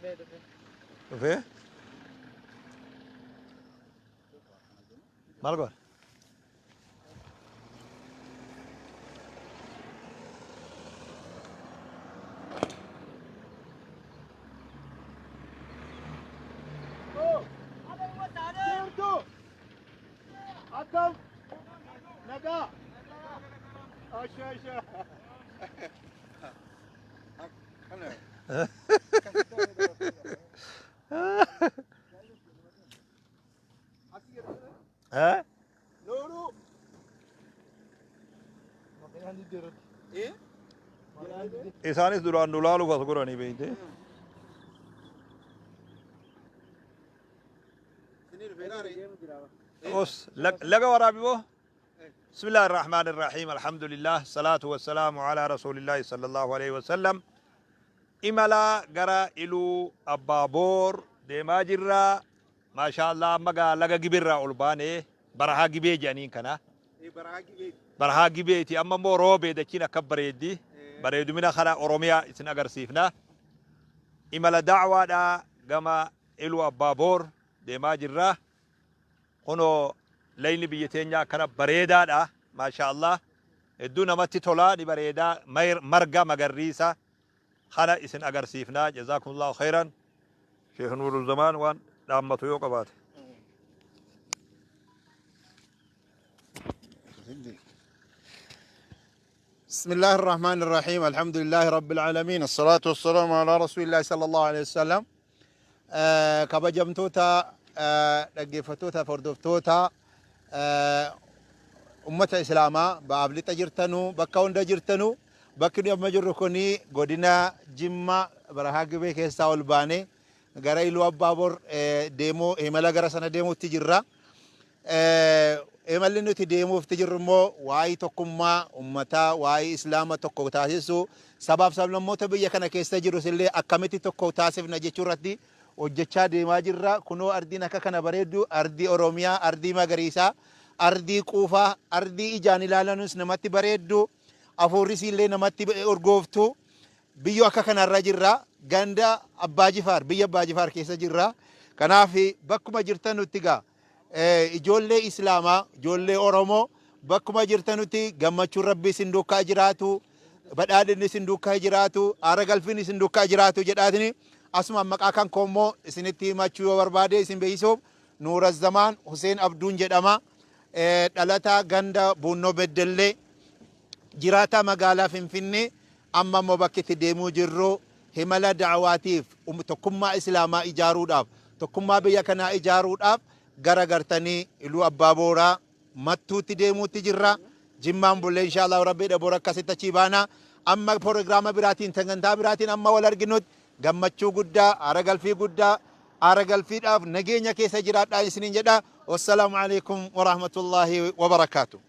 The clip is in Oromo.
Dhufee? Maal goona? Jirtu! Akkam! Nagaa! Asha asha! Eh? Nooruu! Isaanis duraan nu laaluuf as goranii beeyte. Os laga waraabi boo. بسم الله الرحمن الرحيم الحمد لله الصلاة والسلام على رسول الله صلى الله عليه وسلم imala gara Iluu Abbaa Boor deemaa jirra. Maashaa Allah amma gaa laga Gibirraa ol baane barahaa Gibee jedhaniin kana. Barahaa Gibeeti amma immoo roobee dachiin akka bareeddi. Bareedumina kana Oromiyaa isin agarsiifna. Imala da'waadhaa gama Iluu Abbaa Boor deemaa jirra. Kunoo layni biyya teenyaa akkana bareedaadha. Maashaa Allah. Hedduu namatti tola ni bareeda marga magarriisa kana isin agarsiifna. Jazaakumullahu khayran. Sheekh Nuuruzzamaan waan dhaammatu yoo qabaate. بسم الله الرحمن الرحيم الحمد لله رب العالمين الصلاة والسلام على رسول الله صلى الله عليه وسلم Kabajamtoota dhaggeeffattoota fi hordoftoota ummata Islaamaa ba'aaf lixa jirtanu bakka hunda jirtanu bakki nuyi amma jirru kun godina Jimma Barahaa Gibee keessaa ol baanee gara Iluu Abbaabor deemuu imala gara sana deemuutti jirra. Imalli nuti deemuufti jirru immoo waa'ee tokkummaa ummataa, waa'ee Islaama tokko taasisuu, sabaaf sablammoota biyya kana keessa jirus illee akkamitti tokko taasifna jechuu irratti hojjechaa deemaa jirra. Kunoo ardiin akka kana bareeddu, ardii Oromiyaa, ardii magariisaa, ardii quufaa, ardii ijaan ilaalanus namatti bareeddu, afuurrisii illee namatti urgooftu. Biyyoo akka kanarra jirra. Ganda Abbaa Jifaar, biyya Abbaa Jifaar keessa jirra. Kanaaf bakkuma jirtanutti gaa ijoollee Islaamaa, ijoollee Oromoo bakkuma jirtanutti gammachuun Rabbii isin duukaa jiraatu, badhaadhinni isin duukaa jiraatu, aara galfiin isin duukaa jiraatu jedhaatini asuma maqaa kan koo immoo isinitti himachuu yoo barbaade isin beeksisuuf Nuurazzamaan Huseen Abduun jedhama. Dhalataa ganda Buunnoo Beddellee jiraataa magaalaa Finfinnee amma immoo bakki itti deemuu jirru himala da'awaatiif tokkummaa Islaamaa ijaaruudhaaf tokkummaa biyya kanaa ijaaruudhaaf gara gartanii Iluu Abbaa Booraa Mattuutti deemuutti jirra. Jimmaan bullee inshaallah Rabbiidha bor akkasitti achii baana. Amma prograama biraatiin sagantaa biraatiin amma wal arginutti gammachuu guddaa aara galfii guddaa aara galfiidhaaf nageenya keessa jiraadhaa isiniin jedha. Wassalaamu alaikum warahmatullaahi wabarakaatu.